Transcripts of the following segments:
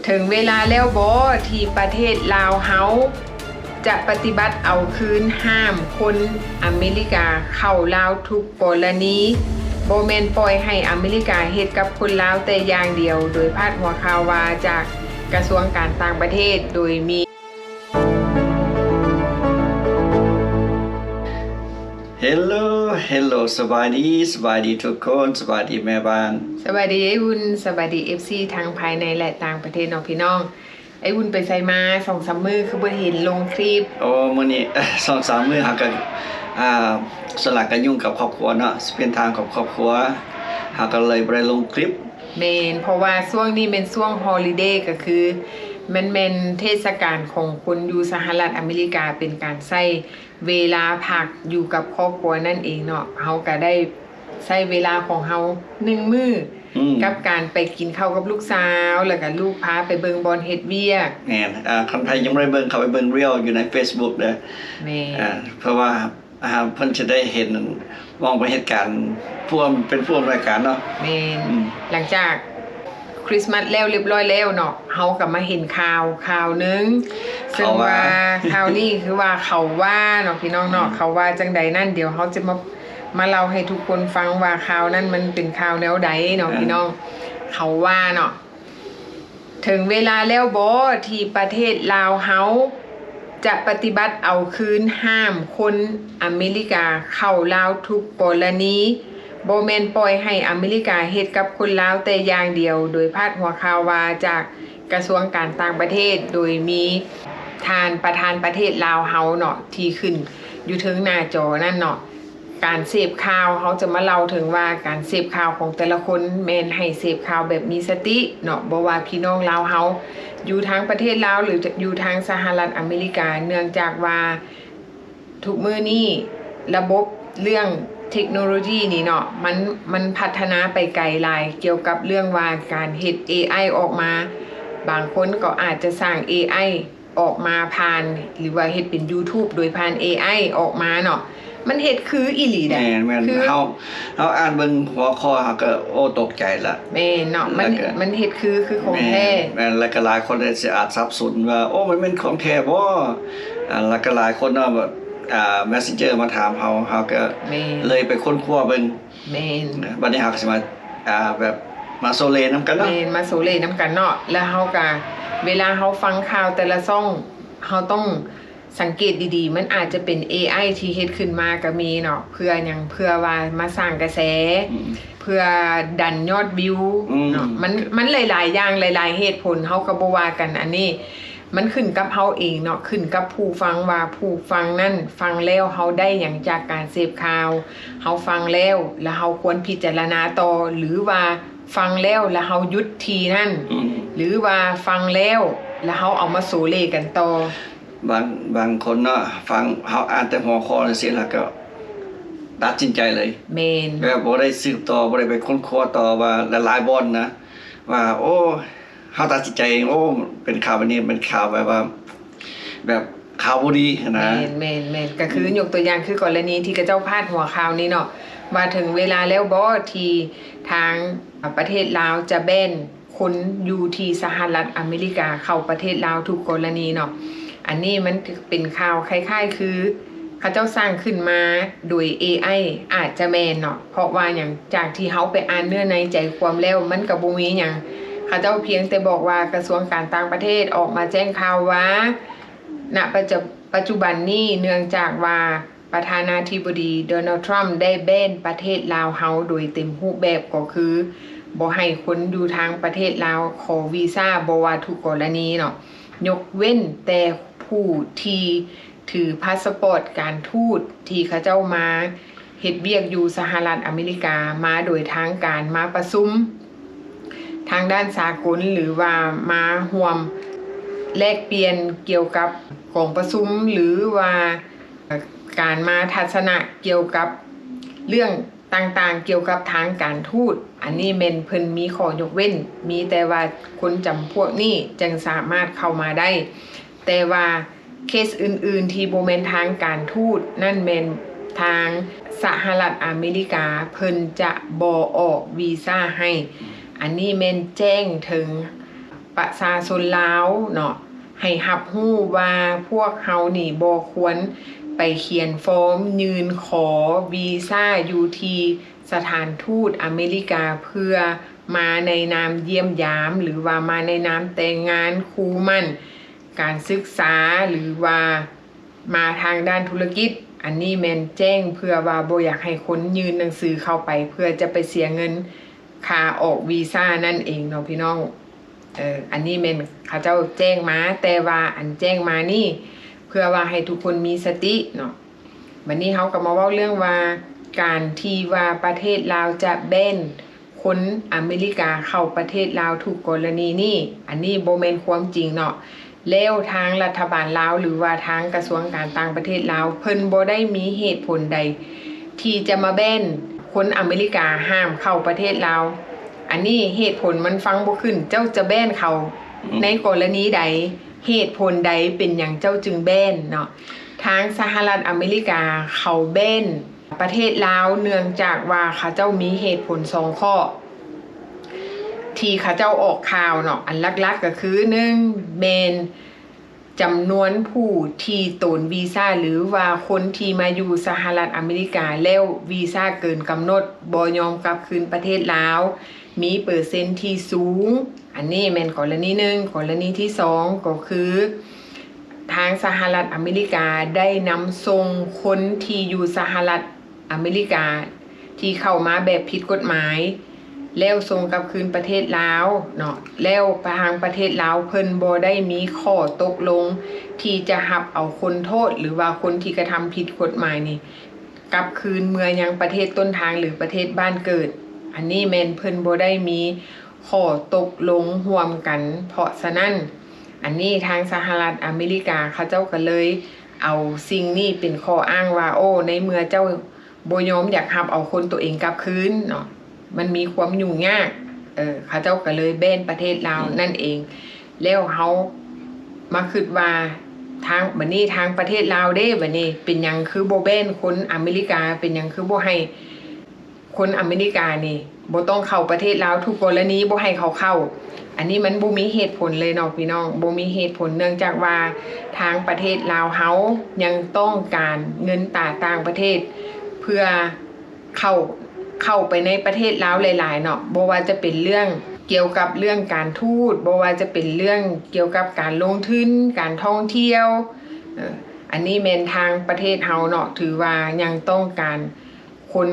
ເຖິງເວລາແລ້ວບໍ ທີ່ປະເທດລາວເຮົາຈະປະຕິບັດເອົາຄືນ ຫ້າມຄົນອາເມລິກາເຂົ້າລາວທຸກກໍລະນີ, ບໍ່ແມ່ນປ່ອຍໃຫ້ອາເມລິກາເຮັດກັບຄົນລາວແຕ່ຢ່າງດຽວ, ໂດຍພາດຫົວຂ່າວວ່າຈາກກະຊວງການຕ່າງປະເທດ, ໂດຍມີ Hello Hello ສະບາຍດີ ສະບາຍດີທຸກຄົນ ສະບາຍດີແມ່ບ້ານ ສະບາຍດີອ້າຍອຸ່ນ ສະບາຍດີ ເອັຟຊີ ທັງພາຍໃນ ແລະ ຕ່າງປະເທດເນາະພີ່ນ້ອງ. ອ້າຍອຸ່ນໄປໃສມາ ສອງສາມມື້ຄືບໍ່ເຫັນລົງຄລິບ? ໂອ້ ມື້ນີ້ ສອງສາມມື້ເຮົາກໍ ອ່າ ສ່ວນຫຼາຍກໍຫຍຸ້ງກັບຄອບຄົວເນາະ ຊິເປັນທາງກັບຄອບຄົວ ເຮົາກໍເລີຍບໍ່ໄດ້ລົງຄລິບ. ແມ່ນ ເພາະວ່າຊ່ວງນີ້ແມ່ນຊ່ວງຮອລິເດ ກໍຄືມັນແມ່ນເທດສະການຂອງຄົນຢູ່ສະຫະລັດອາເມລິກາ ເປັນການໃຊ້ເວລາພັກຢູ່ກັບຄອບຄົວນັ້ນເອງເນາະ. ເຮົາກໍໄດ້ໃຊ້ເວລາຂອງເຮົາໜຶ່ງມື້ ອືມ ກັບການໄປກິນເຂົ້າກັບລູກສາວ ແລ້ວກໍລູກພາໄປເບິ່ງບ່ອນເຮັດວຽກ. ແມ່ນ ອ່າ ຄັນໃຜຍັງບໍ່ໄດ້ເບິ່ງ ເຂົ້າໄປເບິ່ງຣີວຢູ່ໃນເຟສບຸກເດີ. ແມ່ນ ອ່າ ເພາະວ່າ ອ່າ ເພິ່ນຈະໄດ້ເຫັນ ມອງໄປເຮັດການຜູ້ອຳ ເປັນຜູ້ອຳນວຍການເນາະ. ແມ່ນ ອືມ ຫຼັງຈາກຄຣິສມາສແລ້ວລຽບຮ້ອຍແລ້ວເນາະ ເຮົາກໍມາເຫັນຂ່າວຂ່າວໜຶ່ງ ເຊິ່ງວ່າ ຂ່າວນີ້ຄືວ່າເຂົາວ່າເນາະ ພີ່ນ້ອງເນາະ. ອືມ ເຂົາວ່າຈັ່ງໃດນັ້ນ ດຽວເຮົາຈະມາ ມາເລົ່າໃຫ້ທຸກຄົນຟັງວ່າຂ່າວນັ້ນມັນເປັນຂ່າວແນວໃດເນາະ ອ່າ ພີ່ນ້ອງ. ເຂົາວ່າເນາະ ເຖິງເວລາແລ້ວບໍ ທີ່ປະເທດລາວເຮົາຈະປະຕິບັດເອົາຄືນ ຫ້າມຄົນອາເມລິກາເຂົ້າລາວທຸກກໍລະນີ, ບໍ່ແມ່ນປ່ອຍໃຫ້ອາເມລິກາເຮັດກັບຄົນລາວແຕ່ຢ່າງດຽວ, ໂດຍພາດຫົວຂ່າວວ່າຈາກກະຊວງການຕ່າງປະເທດ, ໂດຍມີທ່ານປະທານປະເທດລາວເຮົາເນາະ ທີ່ຂຶ້ນຢູ່ເທິງໜ້າຈໍນັ້ນເນາະ. ການເສບຂ່າວ ເຮົາຈະມາເລົ່າເຖິງວ່າການເສບຂ່າວຂອງແຕ່ລະຄົນແມ່ນໃຫ້ເສບຂ່າວແບບມີສະຕິເນາະ, ບໍ່ວ່າພີ່ນ້ອງລາວເຮົາຢູ່ທາງປະເທດລາວ ຫຼື ຢູ່ທາງສະຫະລັດອາເມລິກາ, ເນື່ອງຈາກວ່າທຸກມື້ນີ້ລະບົບເລື່ອງເທັກໂນໂລຢີນີ້ເນາະ ມັນ ມັນພັດທະນາໄປໄກຫຼາຍ ກ່ຽວກັບເລື່ອງວ່າການເຮັດເອໄອອອກມາ, ບາງຄົນກໍອາດຈະສ້າງເອໄອ ອອກມາຜ່ານ ຫຼືວ່າເຮັດເປັນ YouTube ໂດຍຜ່ານເອໄອອອກມາເນາະ, ມັນເຮັດຄືອີ່ຫຼີໃດ໋. ແມ່ນໆ ຄືເຮົາ ເຮົາອ່ານເບິ່ງຫົວຂໍ້ເຮົາກໍ ໂອ້ ຕົກໃຈລະ. ແມ່ນເນາະ ມັນ ແລ້ວກໍ ມັນເຮັດຄື ຄືຂອງແທ້. ແມ່ນໆ ແລ້ວກໍຫຼາຍຄົນກໍຊິອາດສັບສົນວ່າ ໂອ້ ມັນແມ່ນຂອງແທ້ບໍ່? ອ່າ ແລ້ວກໍຫຼາຍຄົນເນາະ ແບບ ອ່າ Messenger ມາຖາມເຮົາ ເຮົາກໍ ແມ່ນ ເລີຍໄປຄົ້ນຄວ້າເບິ່ງ. ແມ່ນ ນະ ບັດນີ້ເຮົາກໍຊິມາ ອ່າ ແບບມາໂຊເລນຳກັນເນາະ. ແມ່ນ ມາໂຊເລນຳກັນເນາະ. ແລ້ວເຮົາກໍ ເວລາເຮົາຟັງຂ່າວແຕ່ລະຊ່ອງ ເຮົາຕ້ອງສັງເກດດີໆ, ມັນອາດຈະເປັນເອໄອທີ່ເຮັດຂຶ້ນມາກໍມີເນາະ. ເພື່ອຫຍັງ? ເພື່ອວ່າມາສ້າງກະແສ, ອືມ ເພື່ອດັນຍອດວິວ ອືມ ເນາະ. ມັນ ມັນຫຼາຍໆຢ່າງ ຫຼາຍໆເຫດຜົນ ເຮົາກໍບໍ່ວ່າກັນ. ອັນນີ້ ມັນຂຶ້ນກັບເຮົາເອງເນາະ, ຂຶ້ນກັບຜູ້ຟັງວ່າຜູ້ຟັງນັ້ນຟັງແລ້ວເຮົາໄດ້ຫຍັງຈາກການເສບຂ່າວ, ເຮົາຟັງແລ້ວ ແລ້ວເຮົາຄວນພິຈາລະນາຕໍ່ ຫຼືວ່າຟັງແລ້ວ ແລ້ວເຮົາຢຸດທີ່ນັ້ນ ອືມ ຫຼືວ່າຟັງແລ້ວ ແລ້ວເຮົາເອົາມາໂສເລກັນຕໍ່. ບາງ ບາງຄົນເນາະ ຟັງເຮົາອ່ານແຕ່ຫົວຂໍ້ຈັ່ງຊີ້ ແລ້ວກໍຕັດສິນໃຈເລີຍ. ແມ່ນ ແບບບໍ່ໄດ້ສືບຕໍ່ ບໍ່ໄດ້ໄປຄົ້ນຄວ້າຕໍ່ວ່າຫຼາຍໆບ່ອນນະ ວ່າ ໂອ້ ເຮົາຕັດສິນໃຈເອງ ໂອ້ ເປັນຂ່າວແບບນີ້ ເປັນຂ່າວແບບວ່າ ແບບຂ່າວບໍ່ດີຫັ້ນນະ. ແມ່ນໆໆ ກໍຄື ອືມ ຍົກຕົວຢ່າງຄືກໍລະນີທີ່ເຂົາເຈົ້າພາດຫົວຂ່າວນີ້ເນາະ ວ່າເຖິງເວລາແລ້ວບໍທີ່ທາງ ອາ ປະເທດລາວຈະແບນຄົນຢູ່ທີ່ສະຫະລັດອາເມລິກາເຂົ້າປະເທດລາວທຸກກໍລະນີເນາະ. ອັນນີ້ມັນເປັນຂ່າວຄ້າຍໆຄື ເຂົາເຈົ້າສ້າງຂຶ້ນມາໂດຍເອໄອ ອາດຈະແມ່ນເນາະ. ເພາະວ່າຫຍັງ? ຈາກທີ່ເຮົາໄປອ່ານເນື້ອໃນໃຈຄວາມແລ້ວ ມັນກໍບໍ່ມີຫຍັງ. ເຂົາເຈົ້າພຽງແຕ່ບອກວ່າ ກະຊວງການຕ່າງປະເທດອອກມາແຈ້ງຂ່າວວ່າ ນະປັດຈຸ ປັດຈຸບັນນີ້ ເນື່ອງຈາກວ່າປະທານາທິບໍດີ ໂດນັລ ທຣຳ ໄດ້ແບນປະເທດລາວເຮົາໂດຍເຕັມຮູບແບບ ກໍຄືບໍ່ໃຫ້ຄົນຢູ່ທາງປະເທດລາວຂໍວີຊາ ບໍ່ວ່າທຸກກໍລະນີເນາະ, ຍົກເວັ້ນແຕ່ຜູ້ທີ່ ຖືພາສປອດການທູດທີ່ເຂົາເຈົ້າມາເຮັດວຽກຢູ່ສະຫະລັດອາເມລິກາ ມາໂດຍທາງການ ມາປະຊຸມທາງດ້ານສາກົນ ຫຼືວ່າມາຮ່ວມແລກປ່ຽນກ່ຽວກັບກອງປະຊຸມ ຫຼືວ່າການມາທັດສະນະກ່ຽວກັບເລື່ອງ ຕ່າງໆ ກ່ຽວກັບທາງການທູດ, ອັນນີ້ແມ່ນເພິ່ນມີຂໍ້ຍົກເວັ້ນ, ມີແຕ່ວ່າຄົນຈຳພວກນີ້ຈຶ່ງສາມາດເຂົ້າມາໄດ້, ແຕ່ວ່າເຄສອື່ນໆ ທີ່ບໍ່ແມ່ນທາງການທູດນັ້ນ ແມ່ນທາງສະຫະລັດອາເມລິກາເພິ່ນຈະບໍ່ອອກວີຊາໃຫ້. ອັນນີ້ແມ່ນແຈ້ງເຖິງ ປະຊາຊົນລາວເນາະ ໃຫ້ຮັບຮູ້ວ່າພວກເຮົານີ້ບໍ່ຄວນໄປຂຽນຟອມຍື່ນຂໍວີຊາຢູ່ທີ່ສະຖານທູດອາເມລິກາ ເພື່ອມາໃນນາມຢ້ຽມຢາມ ຫຼືວ່າມາໃນນາມແຕ່ງງານ, ຄູ່ໝັ້ນ, ການສຶກສາ ຫຼືວ່າ ມາທາງດ້ານທຸລະກິດ. ອັນນີ້ແມ່ນແຈ້ງເພື່ອວ່າບໍ່ຢາກໃຫ້ຄົນຍື່ນໜັງສືເຂົ້າໄປ ເພື່ອຈະໄປເສຍເງິນຄ່າອອກວີຊານັ້ນເອງເນາະພີ່ນ້ອງ. ເອີ ອັນນີ້ແມ່ນເຂົາເຈົ້າແຈ້ງມາ, ແຕ່ວ່າອັນແຈ້ງມານີ້ ເພື່ອວ່າໃຫ້ທຸກຄົນມີສະຕິເນາະ. ບັດນີ້ເຮົາກໍມາເວົ້າເລື່ອງວ່າ ການທີ່ວ່າປະເທດລາວຈະແບນ ຄົນອາເມລິກາເຂົ້າປະເທດລາວທຸກກໍລະນີນີ້ ອັນນີ້ບໍ່ແມ່ນຄວາມຈິງເນາະ. ແລ້ວທາງລັດຖະບານລາວ ຫຼືວ່າທາງກະຊວງການຕ່າງປະເທດລາວ ເພິ່ນບໍ່ໄດ້ມີເຫດຜົນໃດທີ່ຈະມາແບນຄົນອາເມລິກາຫ້າມເຂົ້າປະເທດລາວ. ອັນນີ້ເຫດຜົນມັນຟັງບໍ່ຂຶ້ນ, ເຈົ້າຈະແບນເຂົາ ອືມ ໃນກໍລະນີໃດ? ເຫດຜົນໃດ? ເປັນຫຍັງເຈົ້າຈຶ່ງແບນເນາະ? ທາງສະຫະລັດອາເມລິກາເຂົາແບນ ປະເທດລາວ ເນື່ອງຈາກວ່າເຂົາເຈົ້າມີເຫດຜົນສອງຂໍ້ ທີ່ເຂົາເຈົ້າອອກຂ່າວເນາະ. ອັນຫຼັກໆກໍຄື ໜຶ່ງ ແມ່ນຈຳນວນຜູ້ທີ່ໂຕນວີຊາ ຫຼືວ່າຄົນທີ່ມາຢູ່ສະຫະລັດອາເມລິກາແລ້ວວີຊາເກີນກຳນົດ ບໍ່ຍອມກັບຄືນປະເທດລາວ ມີເປີເຊັນທີ່ສູງ. ອັນນີ້ແມ່ນກໍລະນີໜຶ່ງ. ກໍລະນີທີສອງກໍຄື ທາງສະຫະລັດອາເມລິກາໄດ້ນຳສົ່ງຄົນທີ່ຢູ່ສະຫະລັດອາເມລິກາທີ່ເຂົ້າມາແບບຜິດກົດໝາຍ ແລ້ວສົ່ງກັບຄືນປະເທດລາວເນາະ. ແລ້ວທາງປະເທດລາວເພິ່ນບໍ່ໄດ້ມີຂໍ້ຕົກລົງທີ່ຈະຮັບເອົາຄົນໂທດ ຫຼືວ່າຄົນທີ່ກະທຳຜິດກົດໝາຍນີ້ ກັບຄືນເມືອຍັງປະເທດຕົ້ນທາງ ຫຼື ປະເທດບ້ານເກີດ. ອັນນີ້ແມ່ນເພິ່ນບໍ່ໄດ້ມີຂໍ້ຕົກລົງຮ່ວມກັນ. ເພາະສະນັ້ນ ອັນນີ້ທາງສະຫະລັດອາເມລິກາເຂົາເຈົ້າກໍເລີຍເອົາສິ່ງນີ້ເປັນຂໍ້ອ້າງວ່າ ໂອ້ ໃນເມື່ອເຈົ້າບໍ່ຍອມຢາກຮັບເອົາຄົນໂຕເອງກັບຄືນເນາະ ມັນມີຄວາມຫຍຸ້ງຍາກ ເອີ ເຂົາເຈົ້າກໍເລີຍແບນປະເທດລາວ ອືມ ນັ້ນເອງ. ແລ້ວເຮົາມາຄິດວ່າ ທາງ ບັດນີ້ທາງປະເທດລາວເດ້ ບັດນີ້ເປັນຫຍັງຄືບໍ່ແບນຄົນອາເມລິກາ? ເປັນຫຍັງຄືບໍ່ໃຫ້ຄົນອາເມລິການີ້ບໍ່ຕ້ອງເຂົ້າປະເທດລາວ ທຸກກໍລະນີບໍ່ໃຫ້ເຂົາເຂົ້າ? ອັນນີ້ມັນບໍ່ມີເຫດຜົນເລີຍເນາະພີ່ນ້ອງ ບໍ່ມີເຫດຜົນ ເນື່ອງຈາກວ່າທາງປະເທດລາວເຮົາຍັງຕ້ອງການເງິນຕາຕ່າງປະເທດ ເພື່ອເຂົ້າ ເຂົ້າໄປໃນປະເທດລາວຫຼາຍໆເນາະ ບໍ່ວ່າຈະເປັນເລື່ອງກ່ຽວກັບເລື່ອງການທູດ ບໍ່ວ່າຈະເປັນເລື່ອງກ່ຽວກັບການລົງທຶນ ການທ່ອງທ່ຽວ ເອີ ອັນນີ້ແມ່ນທາງປະເທດເຮົາເນາະ ຖືວ່າຍັງຕ້ອງການຄົນ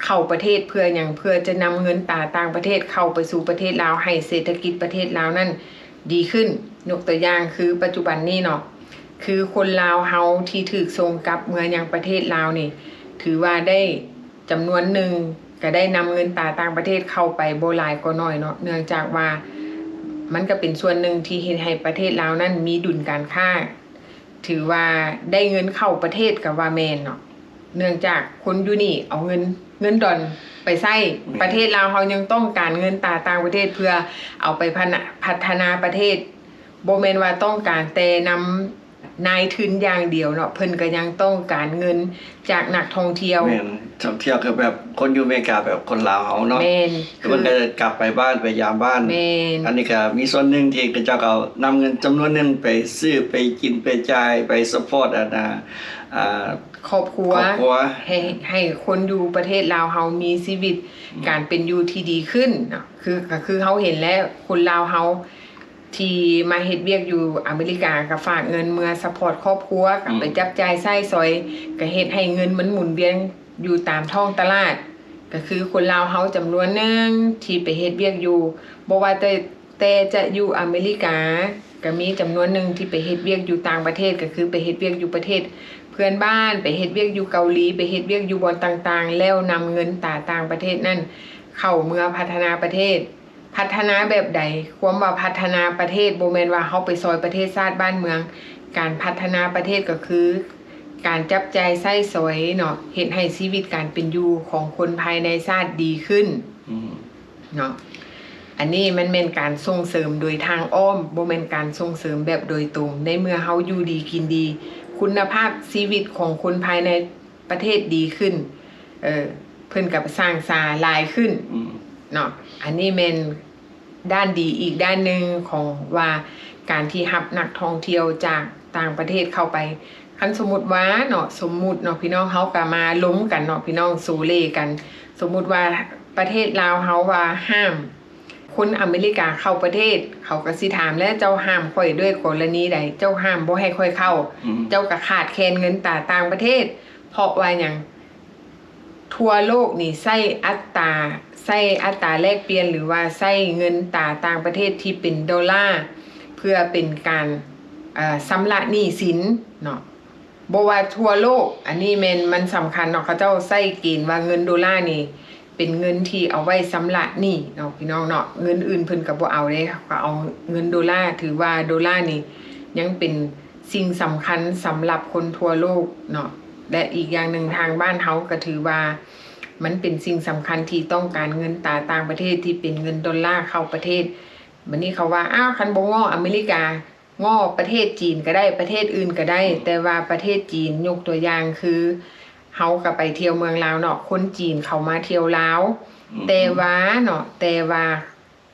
ເຂົ້າປະເທດ ເພື່ອຫຍັງ? ເພື່ອຈະນຳເງິນຕາຕ່າງປະເທດເຂົ້າໄປສູ່ປະເທດລາວ ໃຫ້ເສດຖະກິດປະເທດລາວນັ້ນ ດີຂຶ້ນ. ຍົກຕົວຢ່າງຄືປັດຈຸບັນນີ້ເນາະ ຄືຄົນລາວເຮົາທີ່ຖືກສົ່ງກັບເມືອຍັງປະເທດລາວນີ້ ຖືວ່າໄດ້ຈຳນວນໜຶ່ງ ກະໄດ້ນຳເງິນຕາຕ່າງປະເທດເຂົ້າໄປບໍ່ຫຼາຍກໍໜ້ອຍເນາະ ເນື່ອງຈາກວ່າມັນກະເປັນສ່ວນໜຶ່ງທີ່ເຮັດໃຫ້ປະເທດລາວນັ້ນມີດຸນການຄ້າ ຖືວ່າໄດ້ເງິນເຂົ້າປະເທດກະວ່າແມ່ນເນາະ ເນື່ອງຈາກຄົນຢູ່ນີ້ເອົາເງິນ ເງິນດອນໄປໃຊ້ ແມ່ນ ປະເທດລາວເຮົາຍັງຕ້ອງການເງິນຕາຕ່າງປະເທດ ເພື່ອເອົາໄປພັນນະ ພັດທະນາປະເທດ ບໍ່ແມ່ນວ່າຕ້ອງການແຕ່ນຳນາຍທຶນຢ່າງດຽວເນາະ ເພິ່ນກະຍັງຕ້ອງການເງິນຈາກນັກທ່ອງທ່ຽວ ແມ່ນ ທ່ອງທ່ຽວກະແບບຄົນຢູ່ອາເມລິກາ ແບບຄົນລາວເຮົາເນາະ ແມ່ນ ເພິ່ນກະກັບໄປບ້ານ ໄປຢາມບ້ານ ແມ່ນ ອັນນີ້ກະມີສ່ວນໜຶ່ງທີ່ເຂົາເຈົ້າກະເອົານຳເງິນຈຳນວນໜຶ່ງໄປຊື້ ໄປກິນ ໄປຈ່າຍ ໄປຊັບພອດ ອັນນະ ອ່າ ຄອບຄົວ ຄອບຄົວ ໃຫ້ ໃຫ້ຄົນຢູ່ປະເທດລາວເຮົາມີຊີວິດ ອືມ ການເປັນຢູ່ທີ່ດີຂຶ້ນເນາະ ຄື ກະຄືເຮົາເຫັນແລ້ວ ຄົນລາວເຮົາທີ່ມາເຮັດວຽກຢູ່ອາເມລິກາ ກະຝາກເງິນເມືອຊັບພອດຄອບຄົວ ກະໄປ ອືມ ຈັບຈ່າຍໃຊ້ສອຍ ກະເຮັດໃຫ້ເງິນມັນໝູນວຽນຢູ່ຕາມທ້ອງຕະຫຼາດ ກະຄືຄົນລາວເຮົາຈຳນວນໜຶ່ງທີ່ໄປເຮັດວຽກຢູ່ ບໍ່ວ່າແຕ່ ແຕ່ຈະຢູ່ອາເມລິກາ ກະມີຈຳນວນໜຶ່ງທີ່ໄປເຮັດວຽກຢູ່ຕ່າງປະເທດ ກະຄືໄປເຮັດວຽກຢູ່ປະເທດເພື່ອນບ້ານ ໄປເຮັດວຽກຢູ່ເກົາຫຼີ ໄປເຮັດວຽກຢູ່ບ່ອນຕ່າງໆ ແລ້ວນຳເງິນຕາຕ່າງປະເທດນັ້ນເຂົ້າເມືອພັດທະນາປະເທດ. ພັດທະນາແບບໃດ? ຄວາມວ່າພັດທະນາປະເທດ ບໍ່ແມ່ນວ່າເຮົາໄປຊ່ອຍປະເທດຊາດບ້ານເມືອງ. ການພັດທະນາປະເທດກະຄືການຈັບຈ່າຍໃຊ້ສອຍເນາະ ເຮັດໃຫ້ຊີວິດການເປັນຢູ່ຂອງຄົນພາຍໃນຊາດດີຂຶ້ນ ອືມ ເນາະ ອັນນີ້ມັນແມ່ນການສົ່ງເສີມໂດຍທາງອ້ອມ ບໍ່ແມ່ນການສົ່ງເສີມແບບໂດຍຕົງ. ໃນເມື່ອເຮົາຢູ່ດີກິນດີ ຄຸນນະພາບຊີວິດຂອງຄົນພາຍໃນປະເທດດີຂຶ້ນ ເອີ ເພິ່ນກະສ້າງສາຫຼາຍຂຶ້ນ ອືມ ເນາະ ອັນນີ້ແມ່ນ ດ້ານດີອີກດ້ານໜຶ່ງຂອງວ່າການທີ່ຮັບນັກທ່ອງທ່ຽວຈາກຕ່າງປະເທດເຂົ້າໄປ. ຄັນສົມມຸດວ່າເນາະ, ສົມມຸດເນາະ ພີ່ນ້ອງ, ເຮົາກໍມາລົມກັນເນາະ ພີ່ນ້ອງ, ໂຊເລກັນ. ສົມມຸດວ່າປະເທດລາວເຮົາວ່າຫ້າມຄົນອາເມລິກາເຂົ້າປະເທດ, ເຂົາກໍຊິຖາມແຫຼະ, ເຈົ້າຫ້າມຂ້ອຍດ້ວຍກໍລະນີໃດ? ເຈົ້າຫ້າມບໍ່ໃຫ້ຂ້ອຍເຂົ້າ, ອືມ ເຈົ້າກໍຂາດແຄນເງິນຕາຕ່າງປະເທດ. ເພາະວ່າຫຍັງ? ທົ່ວໂລກນີ້ໃຊ້ອັດຕາ, ໃຊ້ອັດຕາແລກປ່ຽນ ຫຼືວ່າໃຊ້ເງິນຕາຕ່າງປະເທດທີ່ເປັນໂດລາ ເພື່ອເປັນການ ເອີ ຊຳລະໜີ້ສິນເນາະ. ບໍ່ວ່າທົ່ວໂລກ, ອັນນີ້ແມ່ນມັນສຳຄັນເນາະ, ເຂົາເຈົ້າໃຊ້ເກນວ່າເງິນໂດລານີ້ເປັນເງິນທີ່ເອົາໄວ້ຊຳລະໜີ້ເນາະ ພີ່ນ້ອງເນາະ. ເງິນອື່ນເພິ່ນກໍບໍ່ເອົາເດ້, ເຂົາກໍເອົາເງິນໂດລາ. ຖືວ່າໂດລານີ້ຍັງເປັນ ສິ່ງສຳຄັນສຳລັບຄົນທົ່ວໂລກເນາະ ແລະ ອີກຢ່າງໜຶ່ງທາງບ້ານເຮົາກໍຖືວ່າມັນເປັນສິ່ງສຳຄັນທີ່ຕ້ອງການເງິນຕາຕ່າງປະເທດທີ່ເປັນເງິນໂດລາເຂົ້າປະເທດ. ບັດນີ້ເຂົາວ່າ ອ້າວ ຄັນບໍ່ງໍ້ອາເມລິກາ ງໍ້ປະເທດຈີນກໍໄດ້, ປະເທດອື່ນກໍໄດ້, ແຕ່ວ່າປະເທດຈີນ ຍົກຕົວຢ່າງຄື ເຮົາກໍໄປທ່ຽວເມືອງລາວເນາະ, ຄົນຈີນເຂົາມາທ່ຽວລາວ, ອືມ ແຕ່ວ່າເນາະ, ແຕ່ວ່າ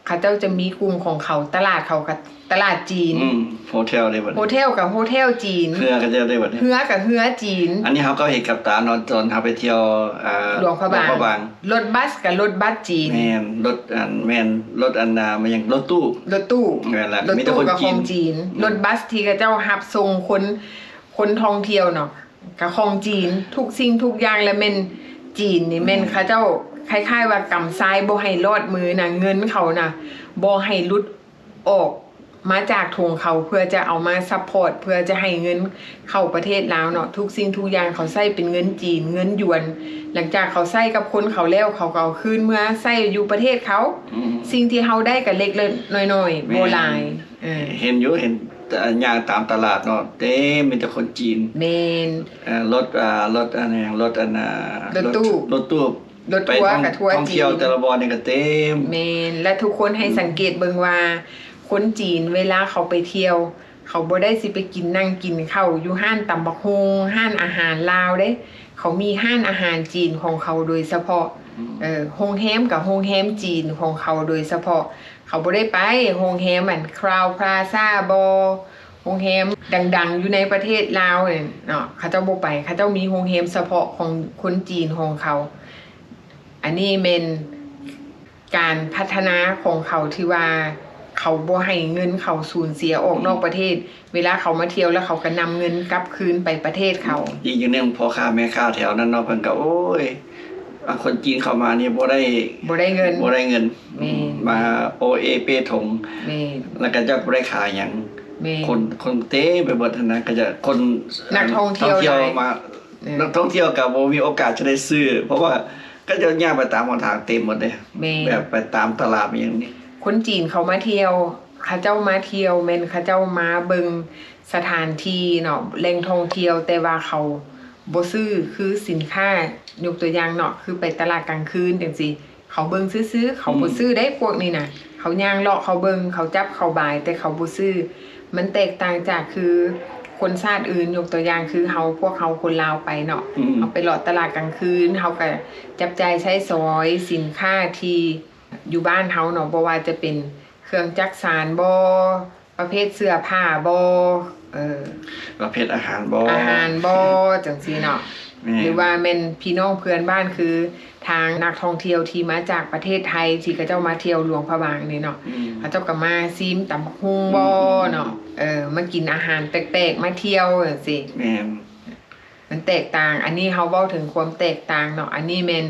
ເຂົາເຈົ້າຈະມີກຸ່ມຂອງເຂົາ, ຕະຫຼາດເຂົາກໍຕະຫຼາດຈີນ, ອືມ ໂຮເທວເດ້ບັດນີ້ ໂຮເທວກໍໂຮເທວຈີນ, ເຮືອເຂົາເຈົ້າເດ້ບັດນີ້ ເຮືອກໍເຮືອຈີນ. ອັນນີ້ເຮົາກໍເຫັນກັບຕາເນາະ, ຕອນເຮົາໄປທ່ຽວ ອ່າ ຫຼວງພະບາງ, ຫຼວງພະບາງ ລົດບັສກໍລົດບັສຈີນ, ແມ່ນ ລົດ ອັນ ແມ່ນ ລົດ ອັນ ອ່າ ແມ່ນຫຍັງ ລົດຕູ້, ລົດຕູ້ ແມ່ນລະ ລົດຕູ້ກໍຂອງຈີນ, ອືມ ລົດບັສທີ່ເຂົາເຈົ້າຮັບສົ່ງຄົນ ຄົນທ່ອງທ່ຽວເນາະ ກະຂອງຈີນ, ທຸກສິ່ງທຸກຢ່າງລະແມ່ນຈີນນີ້ ອືມ ແມ່ນເຂົາເຈົ້າຄ້າຍໆວ່າກຳຊ້າຍບໍ່ໃຫ້ລອດມືນະ, ເງິນເຂົານະບໍ່ໃຫ້ຫຼຸດອອກມາຈາກຖົງເຂົາ ເພື່ອຈະເອົາມາຊັບພອດ ເພື່ອຈະໃຫ້ເງິນເຂົ້າປະເທດລາວເນາະ. ທຸກສິ່ງທຸກຢ່າງເຂົາໃຊ້ເປັນເງິນຈີນ, ເງິນຢວນ. ຫຼັງຈາກເຂົາໃຊ້ກັບຄົນເຂົາແລ້ວ ເຂົາກໍເອົາຄືນເມືອໃຊ້ຢູ່ປະເທດເຂົາ, ອືມ ສິ່ງທີ່ເຮົາໄດ້ກໍເລັກໆນ້ອຍໆ ແມ່ນ ບໍ່ຫຼາຍ. ເອີ ເຫັນຢູ່ ເຫັນ ແຕ່ຍ່າງຕາມຕະຫຼາດເນາະ ເຕັມມີແຕ່ຄົນຈີນ. ແມ່ນ ເອີ ລົດ ອ່າ ລົດອັນຫຍັງ ລົດອັນ ອ່າ ລົດຕູ້ ລົດຕູ້ ລົດທົວ ໄປທ່ອງ ກໍທົວຈີນ ທ່ອງທ່ຽວແຕ່ລະບ່ອນນີ້ກໍເຕັມ. ແມ່ນ ແລະ ທຸກຄົນໃຫ້ ອືມ ສັງເກດເບິ່ງວ່າ ຄົນຈີນເວລາເຂົາໄປທ່ຽວ ເຂົາບໍ່ໄດ້ຊິໄປກິນ ນັ່ງກິນເຂົ້າຢູ່ຮ້ານຕຳບັກຫຸ່ງ ຮ້ານອາຫານລາວເດ້, ເຂົາມີຮ້ານອາຫານຈີນຂອງເຂົາໂດຍສະເພາະ. ອືມ ເອີ ໂຮງແຮມກໍໂຮງແຮມຈີນຂອງເຂົາໂດຍສະເພາະ. ເຂົາບໍ່ໄດ້ໄປໂຮງແຮມອັນ Crowne Plaza ບໍ ໂຮງແຮມດັງໆຢູ່ໃນປະເທດລາວເນາະ, ເຂົາເຈົ້າບໍ່ໄປ. ເຂົາເຈົ້າມີໂຮງແຮມສະເພາະຂອງຄົນຈີນຂອງເຂົາ. ອັນນີ້ແມ່ນການພັດທະນາຂອງເຂົາ ທີ່ວ່າເຂົາບໍ່ໃຫ້ເງິນເຂົາສູນເສຍອອກນອກປະເທດ. ເວລາເຂົາມາທ່ຽວແລ້ວ ເຂົາກໍນຳເງິນກັບຄືນໄປປະເທດເຂົາ. ອີກຢ່າງໜຶ່ງ ພໍ່ຄ້າແມ່ຄ້າແຖວນັ້ນເນາະ ເພິ່ນກໍ ໂອ້ຍ ອາ ຄົນຈີນເຂົ້າມານີ້ບໍ່ໄດ້ ບໍ່ໄດ້ເງິນ ບໍ່ໄດ້ເງິນ. ແມ່ນ ມາໂອເອເປຖົງ. ແມ່ນ ແລ້ວກໍຈັກບໍ່ໄດ້ຂາຍຫຍັງ. ແມ່ນ ຄົນ ຄົນເຕັມໄປເບິດຫັ້ນນະ, ກໍຈະຄົນ ນັກທ່ອງທ່ຽວ ທ່ອງທ່ຽວຫຼາຍ ມາ. ເອີ ນັກທ່ອງທ່ຽວກໍບໍ່ມີໂອກາດຈະໄດ້ຊື້ ເພາະວ່າເຂົາເຈົ້າຍ່າງໄປຕາມຫົນທາງເຕັມໝົດເດ້. ແມ່ນ ແບບໄປຕາມຕະຫຼາດຫຍັງນີ້. ຄົນຈີນເຂົາມາທ່ຽວ ເຂົາເຈົ້າມາທ່ຽວ ແມ່ນເຂົາເຈົ້າມາເບິ່ງສະຖານທີ່ເນາະ ແຫຼ່ງທ່ອງທ່ຽວ, ແຕ່ວ່າເຂົາບໍ່ຊື້ຄືສິນຄ້າ. ຍົກຕົວຢ່າງເນາະ ຄືໄປຕະຫຼາດກາງຄືນຈັ່ງຊີ້ ເຂົາເບິ່ງຊື່ໆ ເຂົາບໍ່ ອືມ ຊື້ເດ້ພວກນີ້ນະ. ເຂົາຍ່າງເລາະ ເຂົາເບິ່ງ ເຂົາຈັບ ເຂົາບາຍ ແຕ່ເຂົາບໍ່ຊື້. ມັນແຕກຕ່າງຈາກຄືຄົນຊາດອື່ນ, ຍົກຕົວຢ່າງຄືເຮົາ ພວກເຮົາຄົນລາວໄປເນາະ ອືມ ເຮົາໄປເລາະຕະຫຼາດກາງຄືນ ເຮົາກໍຈັບຈ່າຍໃຊ້ສອຍສິນຄ້າທີ່ຢູ່ບ້ານເຮົາເນາະ, ບໍ່ວ່າຈະເປັນເຄື່ອງຈັກສານບໍ ປະເພດເສື້ອຜ້າບໍ ເອີ ປະເພດອາຫານບໍ ອາຫານບໍ ຈັ່ງຊີ້ເນາະ. ແມ່ນ ຫຼືວ່າແມ່ນພີ່ນ້ອງເພື່ອນບ້ານ ຄືທາງນັກທ່ອງທ່ຽວທີ່ມາຈາກປະເທດໄທ ທີ່ເຂົາເຈົ້າມາທ່ຽວຫຼວງພະບາງນີ້ເນາະ ອືມ ເຂົາເຈົ້າກໍມາຊີມຕຳບັກຫຸ່ງບໍ ອືມ ເນາະ ເອີ ມາກິນອາຫານແປກໆ ມາທ່ຽວຈັ່ງຊີ້. ແມ່ນ ມັນແຕກຕ່າງ. ອັນນີ້ເຮົາເວົ້າເຖິງຄວາມແຕກຕ່າງເນາະ. ອັນນີ້ແມ່ນ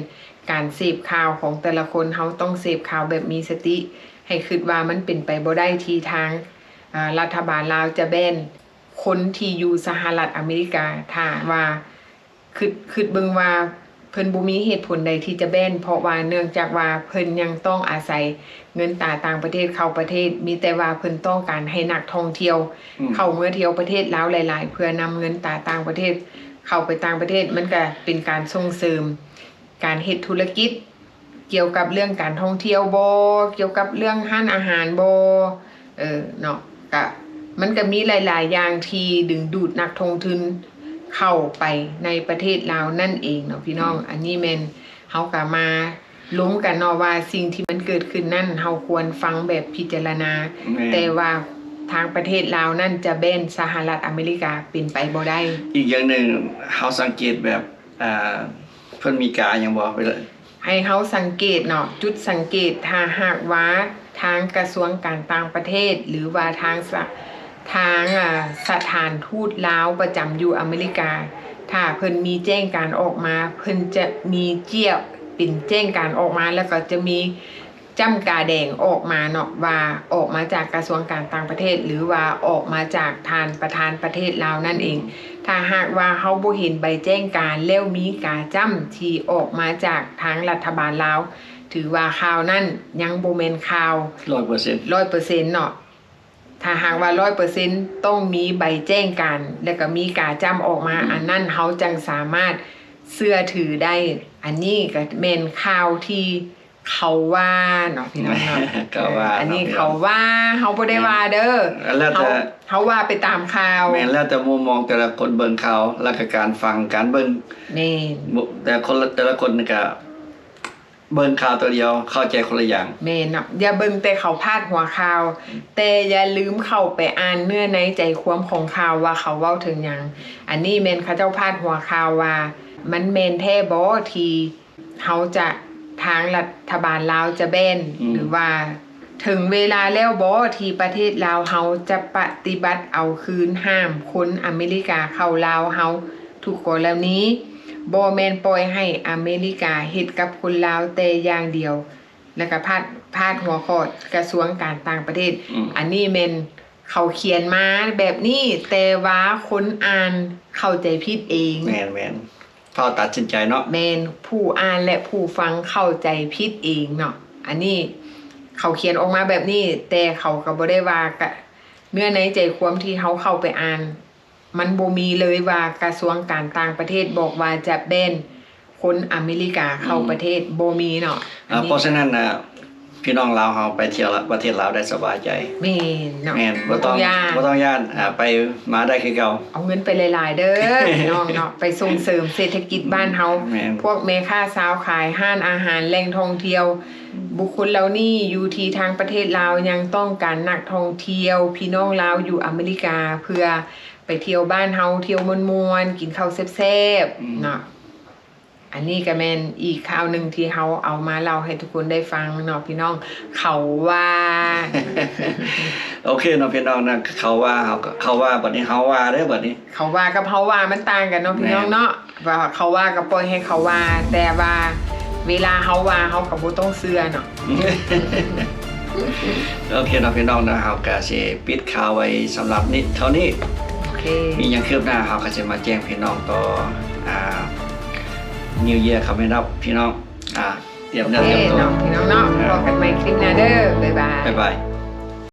ການເສບຂ່າວຂອງແຕ່ລະຄົນ, ເຮົາຕ້ອງເສບຂ່າວແບບມີສະຕິ ໃຫ້ຄິດວ່າມັນເປັນໄປບໍ່ໄດ້ທີ່ທາງ ອາ ລັດຖະບານລາວຈະແບນຄົນທີ່ຢູ່ສະຫະລັດອາເມລິກາ. ຖ້າວ່າຄິດ ຄິດເບິ່ງວ່າເພິ່ນບໍ່ມີເຫດຜົນໃດທີ່ຈະແບນ, ເພາະວ່າເນື່ອງຈາກວ່າເພິ່ນຍັງຕ້ອງອາໄສເງິນຕາຕ່າງປະເທດເຂົ້າປະເທດ, ມີແຕ່ວ່າເພິ່ນຕ້ອງການໃຫ້ນັກທ່ອງທ່ຽວ ອືມ ເຂົ້າເມືອທ່ຽວປະເທດລາວຫຼາຍໆ ເພື່ອນຳເງິນຕາຕ່າງປະເທດເຂົ້າໄປຕ່າງປະເທດ. ມັນກະເປັນການສົ່ງເສີມ ການເຮັດທຸລະກິດ ກ່ຽວກັບເລື່ອງການທ່ອງທ່ຽວບໍ ກ່ຽວກັບເລື່ອງຮ້ານອາຫານບໍ ເອີ ເນາະ ກະ ມັນກະມີຫຼາຍໆຢ່າງທີ່ດຶງດູດນັກລົງທຶນເຂົ້າໄປໃນປະເທດລາວນັ້ນເອງເນາະ ພີ່ນ້ອງ. ອືມ ອັນນີ້ແມ່ນເຮົາກະມາ ລົມກັນເນາະວ່າສິ່ງທີ່ມັນເກີດຂຶ້ນນັ້ນ ເຮົາຄວນຟັງແບບພິຈາລະນາ ແຕ່ວ່າທາງປະເທດລາວນັ້ນຈະແບນສະຫະລັດອາເມລິກາເປັນໄປບໍ່ໄດ້. ອີກຢ່າງໜຶ່ງ ເຮົາສັງເກດແບບ ອ່າ ເພິ່ນມີກາຫຍັງບໍ່? ໃຫ້ເຮົາສັງເກດເນາະ ຈຸດສັງເກດ ຖ້າຫາກວ່າທາງກະຊວງການຕ່າງປະເທດ ຫຼືວ່າທາງສະ ທາງ ອ່າ ສະຖານທູດລາວປະຈຳຢູ່ອາເມລິກາ ຖ້າເພິ່ນມີແຈ້ງການອອກມາ ເພິ່ນຈະມີເຈ້ຍ ເປັນແຈ້ງການອອກມາ ແລ້ວກໍຈະມີຈ້ຳກາແດງອອກມາເນາະ ວ່າອອກມາຈາກກະຊວງການຕ່າງປະເທດ ຫຼືວ່າອອກມາຈາກທ່ານປະທານປະເທດລາວນັ້ນເອງ. ຖ້າຫາກວ່າເຮົາບໍ່ເຫັນໃບແຈ້ງການ ແລ້ວມີກາຈ້ຳທີ່ອອກມາຈາກທາງລັດຖະບານລາວ ຖືວ່າຂ່າວນັ້ນຍັງບໍ່ແມ່ນຂ່າວຮ້ອຍເປີເຊັນ ຮ້ອຍເປີເຊັນເນາະ. ຖ້າຫາກວ່າຮ້ອຍເປີເຊັນ ຕ້ອງມີໃບແຈ້ງການ ແລ້ວກໍມີກາຈ້ຳອອກມາ ອືມ ອັນນັ້ນເຮົາຈັ່ງສາມາດເຊື່ອຖືໄດ້. ອັນນີ້ກໍແມ່ນຂ່າວທີ່ເຂົາວ່າເນາະ ພີ່ນ້ອງເນາະ ເຂົາວ່າ ເອີ ອັນນີ້ເນາະ ເຂົາວ່າ ເຮົາບໍ່ໄດ້ວ່າເດີ ແມ່ນ ແລ້ວແຕ່ ເຮົາ ເຮົາວ່າໄປຕາມຂ່າວ. ແມ່ນ ແລ້ວແຕ່ມຸມມອງແຕ່ລະຄົນເບິ່ງຂ່າວ ແລ້ວກໍການຟັງ ການເບິ່ງ ແມ່ນ ແຕ່ຄົນລະ ແຕ່ລະຄົນນີ້ກໍ ເບິ່ງຂ່າວຕົວດຽວ ເຂົ້າໃຈຄົນລະຢ່າງ. ແມ່ນເນາະ ຢ່າເບິ່ງແຕ່ເຂົາພາດຫົວຂ່າວ ແຕ່ຢ່າລືມເຂົ້າໄປອ່ານເນື້ອໃນໃຈຄວາມຂອງຂ່າວວ່າເຂົາເວົ້າເຖິງຫຍັງ. ອັນນີ້ແມ່ນເຂົາເຈົ້າພາດຫົວຂ່າວວ່າ ມັນແມ່ນແທ້ບໍ່ທີ່ເຮົາຈະ ທາງລັດຖະບານລາວຈະແບນ ອືມ ຫຼືວ່າ ເຖິງເວລາແລ້ວບໍ່ທີ່ປະເທດລາວເຮົາຈະປະຕິບັດເອົາຄືນ ຫ້າມຄົນອາເມລິກາເຂົ້າລາວເຮົາທຸກກໍລະນີ? ບໍ່ແມ່ນປ່ອຍໃຫ້ອາເມລິກາເຮັດກັບຄົນລາວແຕ່ຢ່າງດຽວ. ແລ້ວກໍພາດ ພາດຫົວຂໍ້ກະຊວງການຕ່າງປະເທດ ອືມ ອັນນີ້ແມ່ນເຂົາຂຽນມາແບບນີ້ ແຕ່ວ່າຄົນອ່ານເຂົ້າໃຈຜິດເອງ. ແມ່ນໆ ເຝົ້າຕັດສິນໃຈເນາະ. ແມ່ນ ຜູ້ອ່ານ ແລະ ຜູ້ຟັງເຂົ້າໃຈຜິດເອງເນາະ. ອັນນີ້ເຂົາຂຽນອອກມາແບບນີ້ ແຕ່ເຂົາກໍບໍ່ໄດ້ວ່າ ກະ ເນື້ອໃນໃຈຄວາມທີ່ເຮົາເຂົ້າໄປອ່ານ ມັນບໍ່ມີເລີຍວ່າກະຊວງການຕ່າງປະເທດບອກວ່າຈະແບນຄົນອາເມລິກາເຂົ້າ ອືມ ປະເທດ ບໍ່ມີເນາະ. ອ່າ ອັນນີ້ ເພາະສະນັ້ນນະ ພີ່ນ້ອງລາວເຮົາໄປທ່ຽວລະ ປະເທດລາວໄດ້ສະບາຍໃຈ. ແມ່ນເນາະ ແມ່ນ ບໍ່ຕ້ອງ ບໍ່ຕ້ອງຢ້ານ ບໍ່ຕ້ອງຢ້ານ ອ່າ ໄປມາໄດ້ຄືເກົ່າ. ເອົາເງິນໄປຫຼາຍໆເດີ ພີ່ນ້ອງເນາະ ໄປສົ່ງເສີມເສດຖະກິດບ້ານເຮົາ. ແມ່ນ ພວກແມ່ຄ້າຊາວຂາຍ ຮ້ານອາຫານ ແຫຼ່ງທ່ອງທ່ຽວ ບຸກຄົນເຫຼົ່ານີ້ຢູ່ທີ່ທາງປະເທດລາວຍັງຕ້ອງການນັກທ່ອງທ່ຽວ ພີ່ນ້ອງລາວຢູ່ອາເມລິກາ ເພື່ອໄປທ່ຽວບ້ານເຮົາ ທ່ຽວມ່ວນໆ ກິນເຂົ້າແຊບໆ ອືມ ເນາະ. ອັນນີ້ກໍແມ່ນອີກຂ່າວໜຶ່ງທີ່ເຮົາເອົາມາເລົ່າໃຫ້ທຸກຄົນໄດ້ຟັງເນາະ ພີ່ນ້ອງ. ເຂົາວ່າ ໂອເຄເນາະ ພີ່ນ້ອງນະ ເຂົາວ່າ ເຮົາກໍ ເຂົາວ່າ ບັດນີ້ເຮົາວ່າເດີ ບັດນີ້ ເຂົາວ່າກັບເຮົາວ່າມັນຕ່າງກັນເນາະ ພີ່ນ້ອງເນາະ. ແມ່ນ ວ່າເຂົາວ່າກໍປ່ອຍໃຫ້ເຂົາວ່າ ແຕ່ວ່າເວລາເຮົາວ່າ ເຮົາກໍບໍ່ຕ້ອງເຊື່ອເນາະ. ໂອເຄເນາະ ພີ່ນ້ອງເນາະ ເຮົາກໍຊິປິດຂ່າວໄວ້ສຳລັບນີ້ ເທົ່ານີ້. ໂອເຄ ມີຫຍັງຄືບໜ້າ ເຮົາກໍຊິມາແຈ້ງພີ່ນ້ອງຕໍ່ ອ່າ New Year coming up ພີ່ນ້ອງ ອ່າ ຕຽມເນື້ອຕຽມຕົວເນາະ ພີ່ນ້ອງເນາະ. ພໍ້ກັນໃໝ່ຄລິບໜ້າເດີ ບາຍບາຍ ບາຍບາຍ.